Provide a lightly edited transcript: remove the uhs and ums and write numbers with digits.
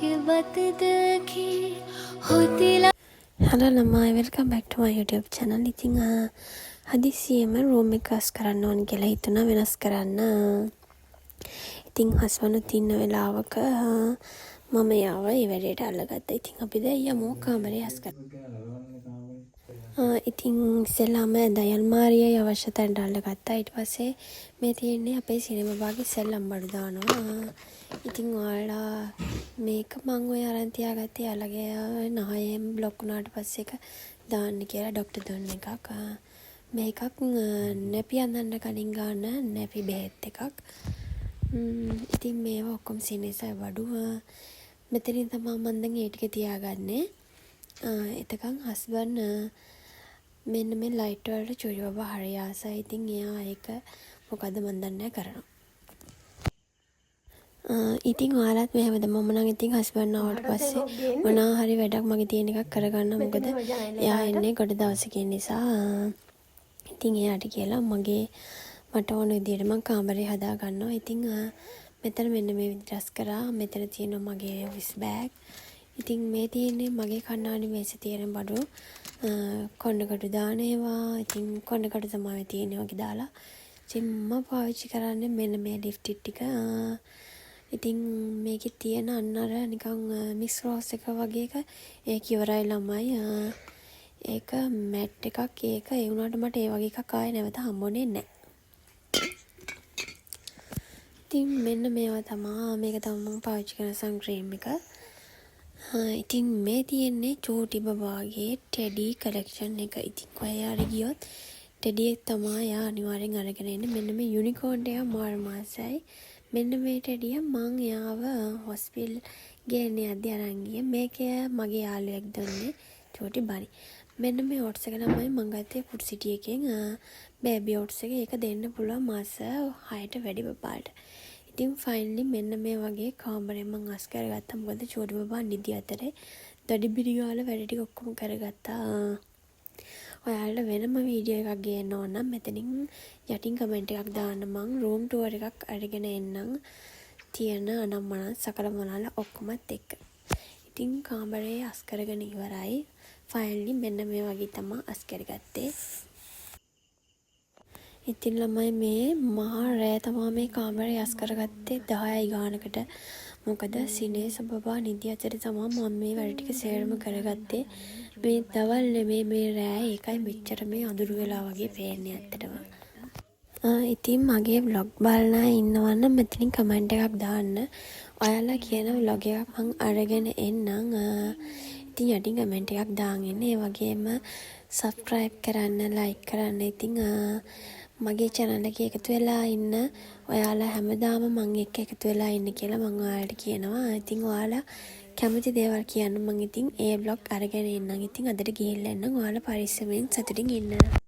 के बात दिल की होती. හලෝ ළමයි, welcome back to my YouTube channel. ඉතින් හදිසියෙම රූම් එක අස් කරන්න ඕන කියලා හිතුණා, වෙනස් කරන්න. ඉතින් හස්බන්ඩ්ත් ඉන්න වෙලාවක මම එයාව ඒ වැඩේට අල්ලගත්තා. ඉතින් අපි දැන් යමු කාමරේ අස් කරන්න. ඉතින් ඉස්සෙල්ලාම ඇඳයි අල්මාරියයි අවශ්‍ය තැනට අල්ලගත්තා. ඊට පස්සේ මේ තියෙන්නේ අපේ සිනමා බබාගේ සෙල්ලම් බඩු දානවා. ඉතින් ඔයාලා මේක මං ඔය අරන් තියාගත්තේ එයාලගේ නහය එහෙම බ්ලොක් වුණාට පස්සේ ඒක දාන්න කියලා ඩොක්ටර් දුන්න එකක්. මේකත් නැපි අඳන්න කලින් ගන්න නැපි බෙහෙත් එකක්. ඉතින් මේවා ඔක්කොම සිනේසයි බඩු. මෙතනින් තමා මං දැන් ඒ ටික තියාගන්නේ. එතකන් හස්බන්ඩ් මෙන්න මේ ලයිට් වලට චූටි බබා හරි ආසයි. ඉතින් එයා ඒක මොකද්ද මන් දන්නේ නෑ කරනවා. ඉතින් ඔයාලත් මෙහෙමද? මම නම් ඉතින් හස්බන්ඩ් ආවට පස්සේ මොනවා හරි වැඩක් මගේ තියෙන එකක් කරගන්නවා. මොකද එයා එන්නේ ගොඩ දවසකින් නිසා. ඉතින් එයාට කියලා මගේ මට ඕන විදියට මං කාමරේ හදා ගන්නවා. ඉතින් මෙතන මෙන්න මේ විදිහට අස් කරා. මෙතන තියෙනවා මගේ ඔෆිස් බෑග්. ඉතින් මේ තියෙන්නේ මගේ කණ්ණාඩි මේසේ තියෙන බඩු. කොණ්ඩකටු දාන ඒවා. ඉතින් කොණ්ඩකටු තමයි ඔය තියෙන්නේ වගේ දාලා. ඉතින් මම පාවිච්චි කරන්නේ මෙන්න මේ ලිප්ස්ටික් ටික. ඉතින් මේකේ තියෙන අන්න අර නිකන් මික්ස් රෝස් එක වගේ එක, ඒක ඉවරයි ළමයි. ඒක මැට් එකක් ඒක. ඒ වුණාට මට ඒ වගේ එකක් ආයේ නැවත හම්බුනේ නෑ. ඉතින් මෙන්න මේවා තමා, මේක තමයි මම පාවිච්චි කරන සන් ක්‍රීම් එක. ඉතින් මේ තියෙන්නේ චූටි බබාගේ ටෙඩි කලෙක්ෂන් එක. ඉතින් කොහේ හරි ගියොත් ටෙඩි එක තමා එයා අනිවාර්යෙන් අරගෙන එන්නේ. මෙන්න මේ යුනිකෝන් එක මාරම ආසයි. මෙන්න මේ ටෙඩිය මං එයාව හොස්පිටල් ගේන්න යද්දි අරන් ගියේ. මේක මගේ යාළුවෙක් දුන්නේ චූටි බනි. මෙන්න මේ ඕට්ස් එක ළමයි මං ගත්තේ ෆුඩ් සිටි එකෙන්, බේබි ඕට්ස් එක. ඒක දෙන්න පුළුවන් මාස 6ට වැඩි බබාට. ඉතින් ෆයිනලි මෙන්න මේ වගේ කාමරේ මං අස් කරගත්තා. මොකද චූටි බබා නිදි අතරේ දඩි බිඩි ගාලා වැඩ ටික ඔක්කොම කරගත්තා. ඔයාලට වෙනම වීඩියෝ එකක් ගේන්න ඕන නම් මෙතනින් යටින් කමෙන්ට් එකක් දාන්න. මං රූම් ටුවර් එකක් අරගෙන එන්නම්, තියෙන අනම් මනම් සකල මොනල ඔක්කොමත් එක්ක. ඉතින් කාමරේ අස් කරගෙන ඉවරයි. ෆයිනලි මෙන්න මේ වගේ තමා අස් කරගත්තේ. ඉතින් ළමයි, මේ මහා රෑ තමා මේ කාමරේ අස් කරගත්තේ, 10යි ගානකට. මොකද සිනේස බබා නිදි අතරේ තමා මම මේ වැඩ ටික සේරම කරගත්තේ. මේ දවල් නෙමේ, මේ රෑ. ඒකයි මෙච්චර මේ අඳුරු වෙලා වගේ පේන්නේ ඇත්තටම. ඉතින් මගේ ව්ලොග් බලන අය ඉන්නවා නම් මෙතනින් කමෙන්ට් එකක් දාන්න. ඔයාලා කියන ව්ලොග් එකක් මං අරගෙන එන්නම්. ඉතින් යටින් කමෙන්ට් එකක් දාන් ඉන්න. ඒ වගේම සබ්ස්ක්‍රයිබ් කරන්න, ලයික් කරන්න. ඉතින් මගේ චැනල් එකේ එකතු වෙලා ඉන්න. ඔයාලා හැමදාම මං එක්ක එකතු වෙලා ඉන්න කියලා මං ඔයාලට කියනවා. ඉතින් ඔයාලා කැමති දේවල් කියන්න, මං ඉතින් ඒ ව්ලොග් අරගෙන එන්නම්. ඉතින් අදට ගිහිල්ලා එන්නම්. ඔයාලා පරිස්සමෙන් සතුටින් ඉන්න.